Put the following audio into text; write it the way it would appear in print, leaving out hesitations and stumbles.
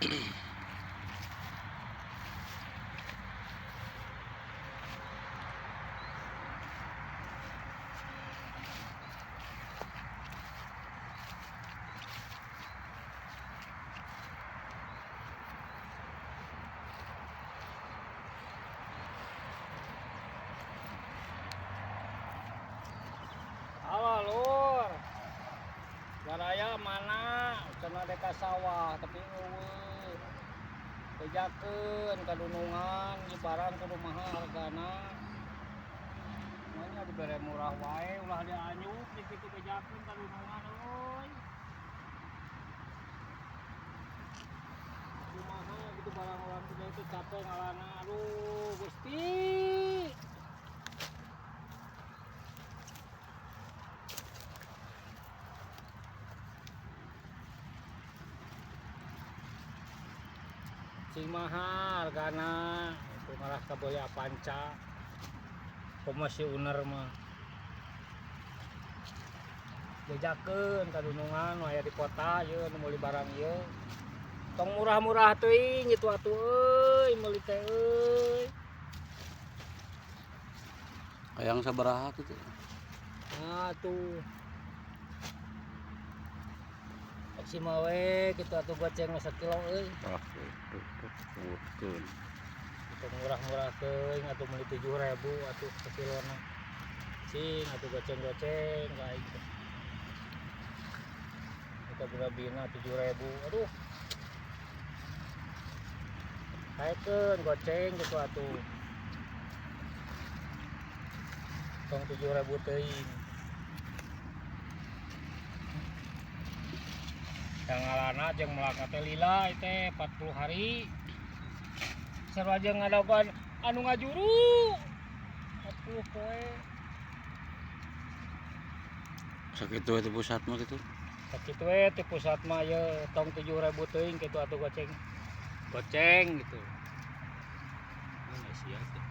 Halo lur. Baraya mana? Cenah dek ka sawah tapi euweuh. Bejakeun ka dunungan, ieu barang kudu mahal hargana. Manya dibere murah wae ulah dianyuk kitu bejakeun ka dunungan euy. Kumaha gitu barang orang teh itu capek ngalana, aduh Gusti. Cing mahal hargana itu malah kabeuli Avanza. Komo si uner mah. Bejakeun ka dunungan nu aya di kota ieu nu meuli barang ieu. Tong murah-murah teuing kitu atuh euy meuli teh euy. Hayang sabaraha kitu? Nah tuh. Maksimal we kitu atuh goceng mah sakilo euy. Tah kitu tuh sebutkeun. Itu murah-murah teuing atuh meuli 7.000 atuh sakilona. Cing atuh goceng-goceng ka aing teh. Kita berabina 7.000. Aduh. Kaekeun goceng kitu atuh. Tong 7.000 teuing. Yang ngalana jeung melaka teh lila teh 40 hari. Sarua jeung ngadagoan anu ngajuru 40 poe. Sakitu we teh pusat mah kitu. Sakitu we teh pusat mah ye tong 7.000 teuing kitu atuh goceng. Goceng gitu. Mana sia teh.